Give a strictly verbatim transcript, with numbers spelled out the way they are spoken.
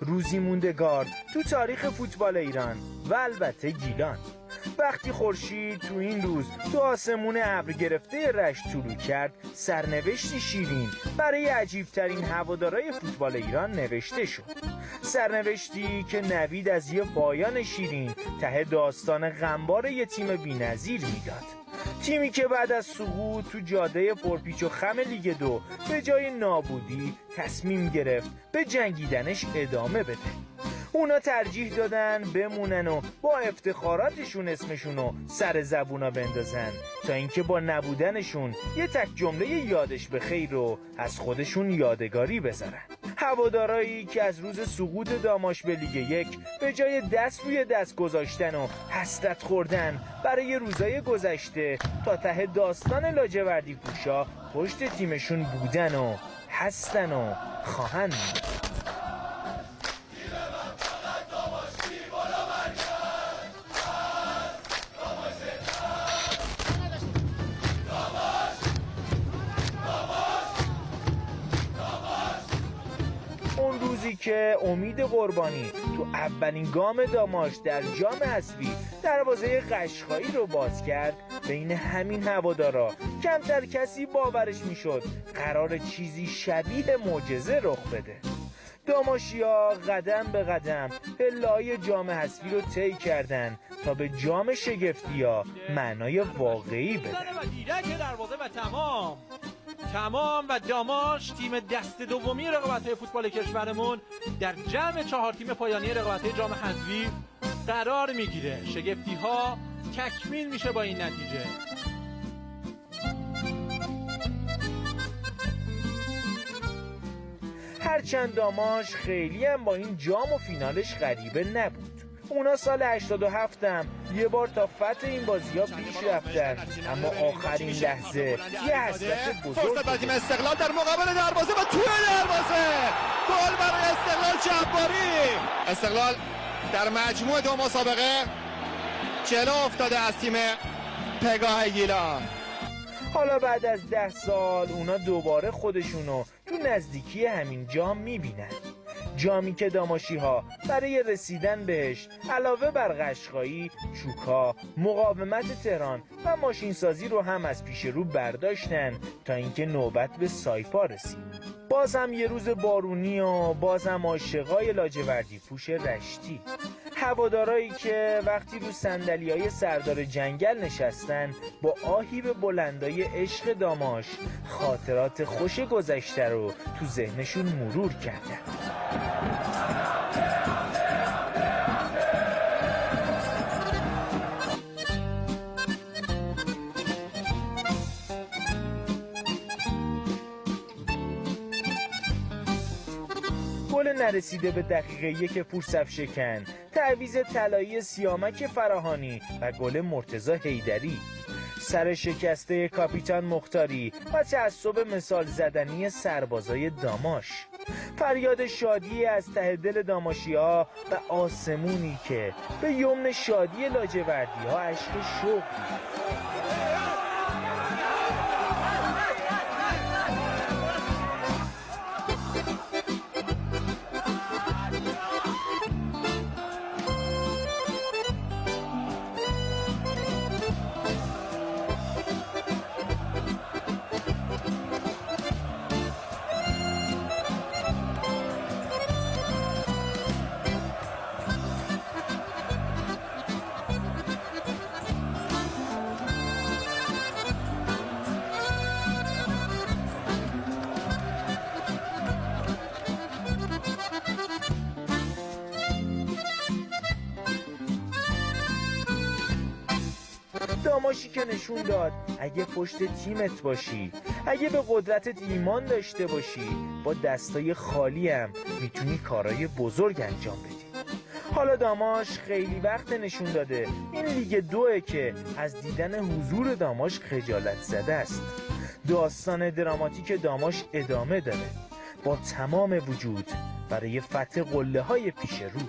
روزی موندگار تو تاریخ فوتبال ایران و البته گیلان. وقتی خورشید تو این روز تو آسمون ابرگرفتهٔ رشت طلوع کرد، سرنوشتی شیرین برای عجیب‌ترین هوادارای فوتبال ایران نوشته شد. سرنوشتی که نوید از یه پایان شیرین ته داستان غمبار یه تیم بی‌نظیر می‌داد. تیمی که بعد از سقوط تو جادهٔ پرپیچ و خم لیگ دو، به جای نابودی تصمیم گرفت به جنگیدنش ادامه بده. اونا ترجیح دادن بمونن و با افتخاراتشون اسمشونو سر زبونا بندازن، تا اینکه با نبودنشون یه تک جملهٔ یادش به خیر رو از خودشون یادگاری بذارن. هوادارایی که از روز سقوط داماش به لیگ یک، به جای دست روی دست گذاشتن و حسرت خوردن برای روزای گذشته، تا ته داستان لاجوردی پوشا پشت تیمشون بودن و هستن و خواهند بود. اون روزی که امید قربانی تو اولین گام داماش در جام حذفی دروازهٔ قشقایی رو باز کرد، بین همین هوادارا کمتر کسی باورش می‌شد قرار چیزی شبیه معجزه رخ بده. داماشیا قدم به قدم پله‌های جام حذفی رو طی کردن تا به جام شگفتی‌ها معنای واقعی بدن. و دیدک دروازه و تمام. تمام و داماش تیم دست دومی رقابت‌های فوتبال کشورمون در جمع چهار تیم پایانی رقابت‌های جام حذفی قرار می‌گیره. شگفتی‌ها تکمیل می‌شه با این نتیجه. هرچند داماش خیلی هم با این جام و فینالش غریبه نبود. اونا سال هشتاد و هفت هم یه بار تا فتح این بازی‌ها پیش رفتن، اما آخرین لحظه یه حسرت بزرگ. فرصت برای تیم استقلال در مقابل دروازه و توی دروازه. گل برای استقلال جباری. استقلال در مجموع دو مسابقه جلو افتاده از تیم پگاه گیلان. حالا بعد از ده سال اونا دوباره خودشونو تو نزدیکی همین جام می‌بینن. جامی که داماشی‌ها برای رسیدن بهش علاوه بر قشقایی، چوکا، مقاومت تهران و ماشین‌سازی رو هم از پیش رو برداشتن تا اینکه نوبت به سایپا رسید. باز هم یه روز بارونی و باز هم عاشقای لاجوردی پوش رشتی. هوادارایی که وقتی رو صندلی‌های سردار جنگل نشستن، با آهی به بلندای عشق داماش، خاطرات خوش گذشته رو تو ذهنشون مرور کردن. گل نرسیده به دقیقهٔ یک پورصف‌شکن، تعویض طلایی سیامک فراهانی و گل مرتضی حیدری، سر شکستهٔ کاپیتان مختاری و تعصب مثال زدنی سربازای داماش، فریاد شادی از ته دل داماشی‌ها و آسمونی که به یمن شادی لاجوردی‌ها اشک شوق ریخت. داماشی که نشون داد اگه پشت تیمت باشی، اگه به قدرتت ایمان داشته باشی، با دستای خالی هم می‌تونی کارای بزرگ انجام بدی. حالا داماش خیلی وقت نشون داده این لیگ دوه که از دیدن حضور داماش خجالت زده است. داستان دراماتیک داماش ادامه داره، با تمام وجود برای فتح قله‌های پیش رو.